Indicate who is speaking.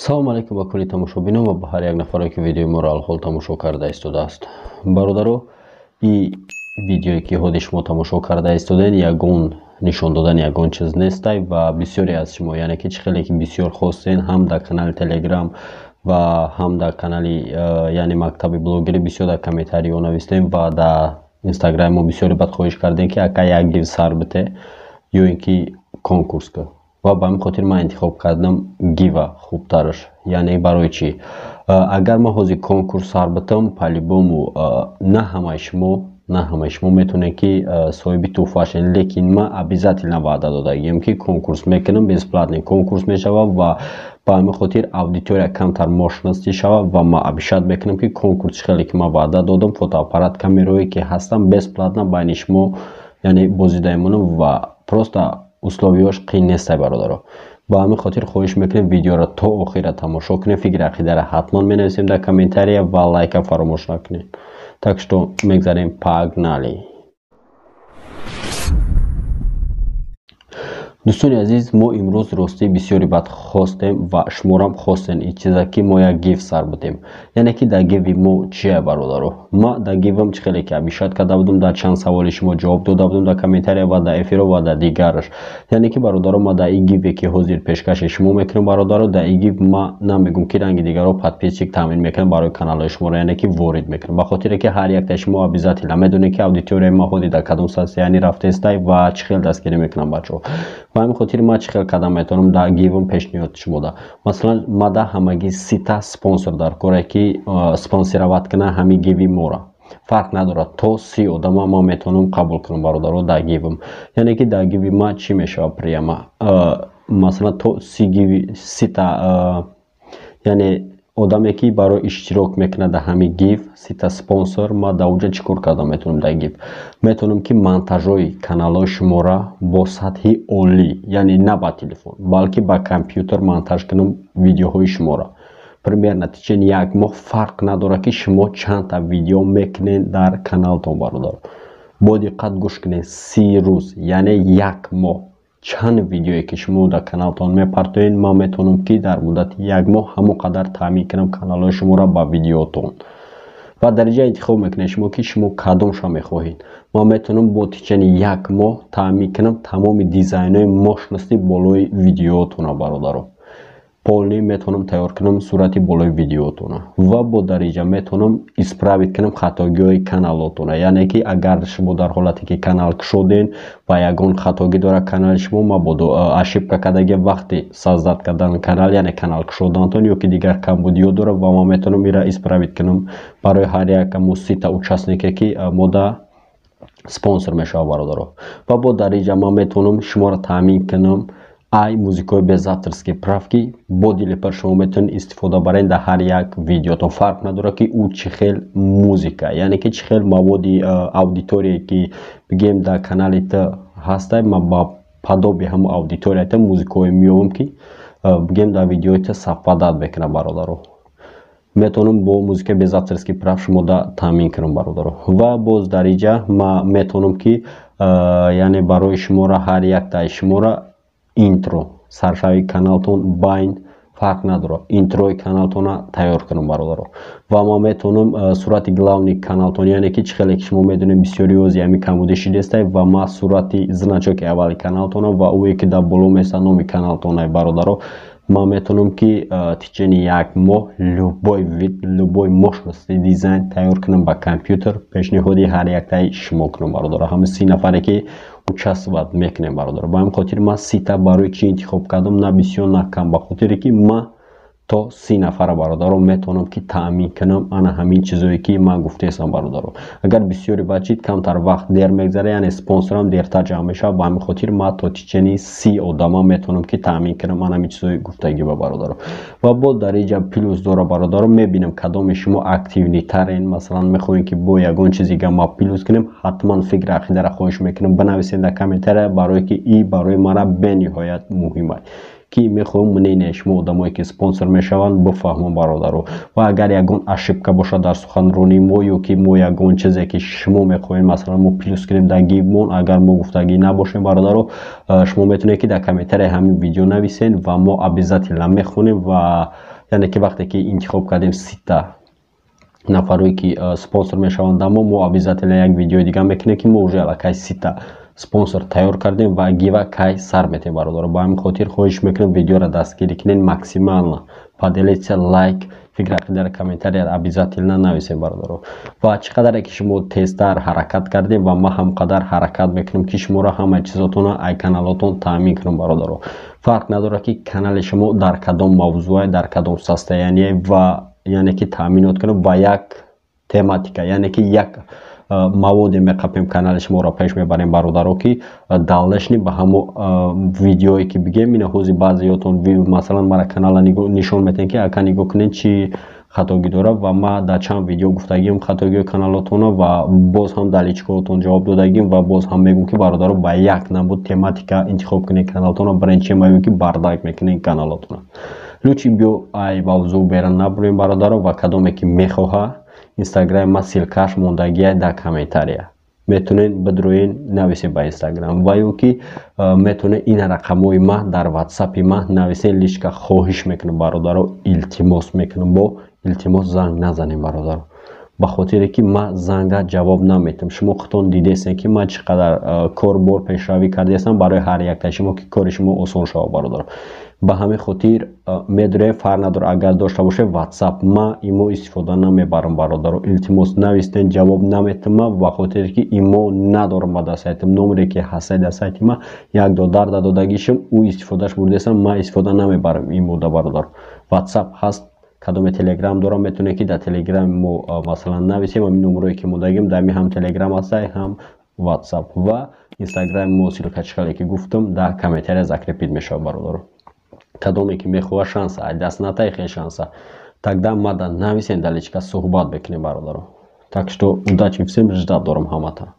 Speaker 1: Салому алейкум ба кулли тамошобинон ва ба ҳар як нафаре, ки видеои моро алҳол тамошо карда истодааст. Бародаро, и видеое, ки ҳоди шумо тамошо карда истодаед, ягон нишон додани ягон чиз нестай ва бисёре аз шумо, яъне ки чӣ хеле ки бисёр хостен, ҳам дар канали Телеграм ва ҳам дар канали яъне мактаби блогерӣ бисёр дар комментариҳо навистем ва дар Инстаграми мо бисёре бад хоҳиш кардем, ки ака, як гив сар бите ё ин ки конкурс кун. Ва ба ҳамин хотир ман интихоб кардам гива хубтараш. Яъне барои чӣ? Агар ман ҳозир конкурс сар битам, по-любому на ҳамаи шумо метавонед, ки соҳиби тӯҳфа шавед, лекин ман обязательно ваъда додагиам, ки конкурс мекунам, бесплатный конкурс мешавад ва ба ҳамин хотир аудитория камтар мощности шавад. Ва ман обещать мекунам, ки конкурс, чӣ хеле ки ман ваъда додам, фотоаппарат, камераое ки ҳастам, бесплатно байни шумо, яъне бозида мемонам ва просто условияш қиин нестай, бародаро. Ба ҳамин хотир хоҳиш мекунем, видеоро то охира тамошо кунем, фикри ақидаро ҳатман менависем дар комментария ва лайка фаромӯш накунем. Так что мегзарем, погнали. Дӯстони азиз, мо имрӯз ростӣ бисёре бад хостем ва шуморам хостем ин чиза, ки мо як гив сар будем. Яъне ки дар гиви мо чия, бародаро? Ма дар гивам, чӣ хеле ки обещать карда будам, дар чанд саволи шумо ҷавоб дода будам дар комментария ва дар эфиро ва дар дигараш. Яъне ки, бародаро, ма дар ин гиве, ки ҳозир пешкаши шумо мекунам, бародаро, дар ин гив ма намегум, ки ранги дигарро подписчик таъмин мекунам барои каналҳои шуморо, яъне ки ворид мекунам, ба хотире ки ҳар яктаи шумо обязательно медонед, ки аудиторияи ма ҳоди дар кадом состояние рафтаистай ва чӣ хел дастгирӣ мекунам, бачаҳо. Ба ҳамин хотир ман чӣ хел карда метавонам дар гивм пешниҳод шумода? Масалан, ма да ҳамагӣ 30-та спонсор дар коре, ки спонсировать кунад ҳамин гиви мора. Фарқ надорад, то 30 одама ман метавонам қабул кунам, бародаро, дар гивм. Яъне ки дар гиви ма чӣ мешавад прямо? Масалан, то 30 гиви, 30-та, яъне одаме, ки барои иштирок мекунад дар ҳамин гив, 30-та спонсор, ма дар онҷа чӣ кор карда метавонам? Дар гив метавонам, ки монтажҳои каналҳои шуморо бо сатҳи олӣ, яъне на ба телефон, балки ба компютер монтаж кунам видеоҳои шуморо примерно течение як моҳ. Фарқ надорад, ки шумо чандта видео мекунед дар каналтон. Бародар, бо диққат гӯш кунед: 30 рӯз, яъне як моҳ, чанд видеое ки шумо дар каналтон мепартоед, ман метавонам, ки дар муддати як моҳ ҳамон қадар таъмин кунам каналҳои шуморо ба видеотон. Ва дариҷа интихоб мекунед шумо, ки шумо кадомша мехоҳед. Ман метавонам бо течение як моҳ таъмин кунам тамоми дизайнҳои мощности болои видеоотона, бародаро, полный метавонам тайёр кунам сурати болои видеоотона ва бо дариҷа метавонам исправить кунам хатогиҳои каналотона. Яъне ки агар шумо дар ҳолате ки канал кушоден ва ягон хатогӣ дорад канали шумо, мабодо ошибка кардаги вақти создать кардан канал, яъне канал кушодантон, ё ки дигар камбудиҳо дорад, ва ман метавонам ира исправить кунам барои ҳар як амо 30-та участнике, ки мода спонсор мешавад, бародаро. Ва бо дариҷа ман метавонам шуморо таъмин кунам ай музикаҳои без авторский прав, ки бо дили пар шумо метавонед истифода баред дар ҳар як видеотон. Фарқ надорад, ки ӯ чӣ хел музика, яъне ки чӣ хел маводи аудиторие, ки бигем, дар канали т ҳастай, ман ба подобие ҳамон аудиторията музикаҳое меёбам, ки бигем, дар видеои т совпадать мекунад, бародаро. Метавонам бо музикаи без авторский прав шумода таъмин кунам, бародаро. Ва боз дар инҷа ман метавонам, ки яъне барои шуморо, ҳар яктаи шуморо интро, саршавии каналтон, байн, фарқ надорад, интрои каналтона тайёр кунам, бародаро. Ва ман метавонам сурати главный каналтон, яъне ки чӣ хеле ки шумо медонед, бисёри ози ҳамин камбудӣ шидестай, ва ман сурати значоки аввали каналтона ва ӯе ки дар боло места номи каналтона, бародаро, ман метавонам, ки течение як моҳ любой вид, любой мощности дизайн тайёр кунам ба компютер, пешниҳоди ҳар яктаи шумо кунам, бародаро, ҳамин 30 нафаре, ки участвовать мекунем, бародаро. Ба ҳамин хотир ман 30-та барои чӣ интихоб кардам, на бисёр, на кам? Ба хотире ки ман то 30 нафара, бародаро, метавонам, ки таъмин кунам ана ҳамин чизое, ки ман гуфтаестам, бародаро. Агар бисёре бачид, камтар вақт дер мегзара, яъне спонсорам дертар ҷамъ мешавад. Ба ҳамин хотир ман то течение 30 одама метавонам, ки таъмин кунам ана ҳамин чизои гуфтагӣ ба бародаро. Ва боз дар инҷа плюс дора, бародаро. Мебинам, кадоме шумо активныйтарен. Масалан, мехоҳем, ки бо ягон чизи ма плюс кунем, ҳатман фикри ақидаро хоҳиш мекунам, бинависед дар комментария, барое ки и барои мара бениҳоят муҳим аст, ки мехоҳам мнение шумо, одамое ки спонсор мешаванд, бифаҳмам, бародаро. Ва агар ягон ошибка бошад дар суханронии мо ё ки мо ягон чизе, ки шумо мехоҳем, масалан, мо плюс кунем дар гивмон, агар мо гуфтагӣ набошем, бародаро, шумо метавонед, ки дар комментарияи ҳамин видео нависед ва мо обязательно мехонем. Ва Яъне ки вақте ки интихоб кардем 30-та нафарое, ки спонсор мешаванд, мо обязательно як видеои дига мекунем, ки мо уже аллакай 30-та спонсор тайёр кардем ва гива кай сар метем, бародаро. Ба ҳамин хотир хоҳиш мекунем, видеоро дастгирӣ кунед максимально, поделиться, лайк, фикр, ақидаро комментария обязательно нависем, бародаро. Ва чӣ қадаре ки шумо тезтар ҳаракат кардем, ва ман ҳам қадар ҳаракат мекунам, ки шуморо ҳамаи чизотонро ай каналотон таъмин кунам, бародаро. Фарқ надорад, ки канали шумо дар кадом мавзӯе, дар кадом состояние, ва яъне ки таъминот кунам ба як тематика, яъне ки як маводе меқапем, канали шуморо пеш мебарем, бародаро, ки далешни ба ҳамо видеое ки бигем. Ина ҳози баъзеётон, масалан, мара канала нишон метиҳем, ки ака, нигоҳ кунед, чӣ хатогӣ дорад. Ва ман дар чанд видео гуфтагиам хатогиҳои каналотонро ва боз ҳам дар личкаотон ҷавоб додагим. Ва боз ҳам мегӯм, ки, бародаро, ба як набуд тематика интихоб кунед каналотонро, барен чи мегӯм, ки бардак мекунед каналотонро. Лучше биё, ай мавзӯъ беран набурем, бародаро. Ва кадоме ки мехоҳа, Инстаграми ма ссылкаш мондагия дар комментария, метавонед бидроен, нависед ба Инстаграм, ва ё ки метавонед ин рақамҳои ма дар Ватсапи ма нависед, личка. Хоҳиш мекунам, бародаро, илтимос мекунам, бо илтимос занг назанем, бародаро, ба хотире ки ман занга ҷавоб наметам. Шумо худтон дидестем, ки ман чӣ қадар корбор пешравӣ кардаестам барои ҳар яктаи шумо, ки кори шумо осон шавад, бародаро. Ба ҳамин хотир медурем, фарқ надорад, агар дошта бошед Ватсап, ман имо истифода намебарам, бародаро. Илтимос, навистен, ҷавоб наметам, ба хотире ки имо надорам ба дар сайтам. Номере ки ҳастай дар сайти ман, як додар да додагишам, ӯ истифодаш бурдестам, ман истифода намебарам имода, бародаро. Ватсап ҳаст, кадоме Телеграм дорам, метавонед, ки дар Телеграми мо, масалан, нависем. Ҳамин номерое ки мо дагим, дар ҳам Телеграм ҳастай, ҳам Ватсап ва Инстаграми мо. Ссылка, чӣ ки гуфтам, дар комментария закрепить мешавад, бародаро. Кадоме ки мехоҳад, шанса ай даст натай, хел шанса тогда мада нависен, дар личка суҳбат бикунем, бародаро. Так что удачи всем, ждать дорам ҳамата.